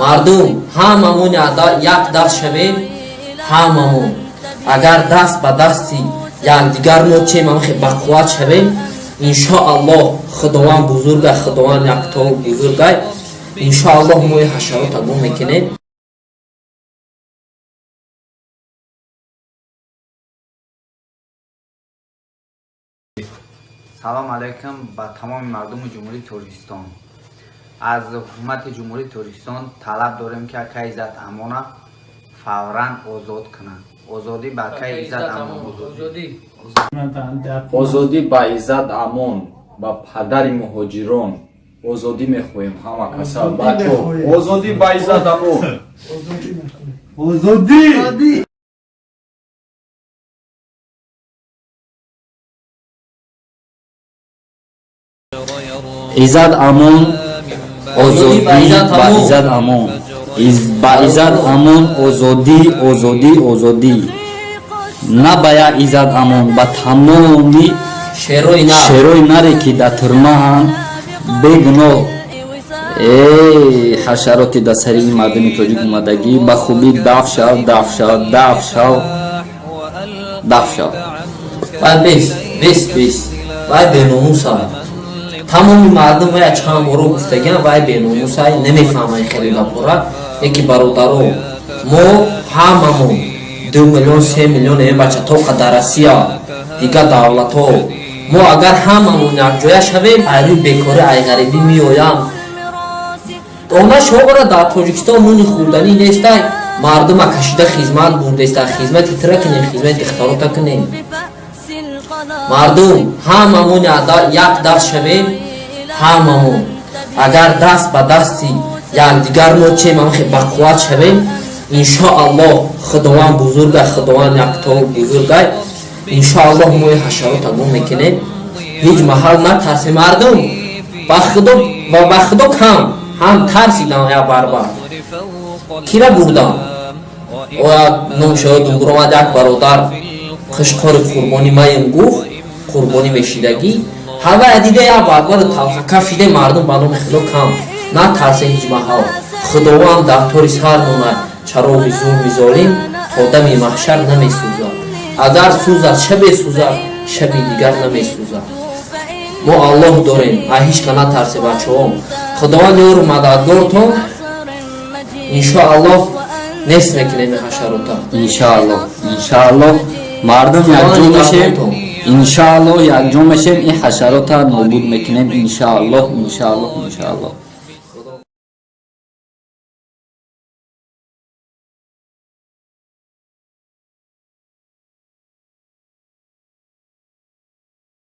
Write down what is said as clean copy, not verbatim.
Мардум, ҳамамон як даст шавем, ҳамамон агар даст ба дасти якдигар мо чем ҳамахе бақувват шавем, иншоаллоҳ. Худованд бузургай, Худованд якто бузургай. Иншоаллоҳ, мо ҳашарота гум мекунем. Салом алайкум ба тамоми мардуми Ҷумҳурии Тоҷикистон. Аз ҳукумати Ҷумҳурии Тоҷикистон талаб дорем, ки акаи Иззат Амона фавран озод кунанд. Озодӣ ба акаи Иззат Амон! Озодӣ ба Иззат Амон, ба падари муҳоҷирон! Озодӣ мехоҳем ҳама каса, бачо. Озодӣ ба Иззат Амон! Озодӣ! Иззат Амон, озодӣ ба Иззат ба Амон. Иззат Амон, ба Иззат Амон озодӣ, озодӣ, озодӣ! На ба як Иззат Амон, ба тамоми шерои нар, шерои наре, ки дар турмаанд бегуноҳ. Эй ҳашароти дар сари ин мардуми тоҷик омадагӣ, ба хубӣ даф шав, даф шав, даф шав, даф шав! Вай бес, бес, бес, вай беномусай. Тамоми мардум вая чанд боро гуфтагиам, вай беномусай, намефаҳмай хеле гапора. Яки бародаро, мо ҳамамон 2 миллион, 3 миллион е бача тоқа дар Россия, дигар давлатҳо, мо агар ҳамамон якҷоя шавем, айрӯи бекорӣ, ай ғарибӣ меоям. Она шобара дар Тоҷикистон нуни хӯрданӣ нестай, мардума кашида хизмат бурдеста. Хизмати тира кунем, хизмати духтарота кунем. Мардум, ҳамамон як даст шавем, ҳамамон агар даст ба дасти якдигар мо чем ҳамахе бақувват шавем, иншоаллоҳ. Худованд бузургай, Худованд якто бузургай. Иншоаллоҳ, мо ҳашарота гум мекунем. Ҳеҷ маҳал натарсем, мардум, ба Худо ва ба Худо. Кам ҳам тарсидам, як барбар кира бурдам, оя номшоёдум буромад, як бародар қишқори қурбонӣ маем гуфт, қурбонӣ мешидагӣ ҳавая дида, як барбару талхакаф шида. Мардум, ба номи Худо, кам натарсе ҳеҷ маҳал. Худованд дар тори сар монад чароғи зулми золим, то дами маҳшар намесӯзад. Агар сӯзад, шабе сӯзад, шаби дигар намесӯзад. Мо Аллоҳ дорем, а ҳеҷ ка натарсе, бачаҳо. Худованд ёру мададгортон. Иншоаллоҳ, нест мекунем ҳашарота. Иншааллоҳ, иншааллоҳ, мардум, якҷо мешем, иншааллоҳ, якҷо мешем, ин ҳашарота нобуд мекунем, иншааллоҳ, иншааллоҳ, иншааллоҳ.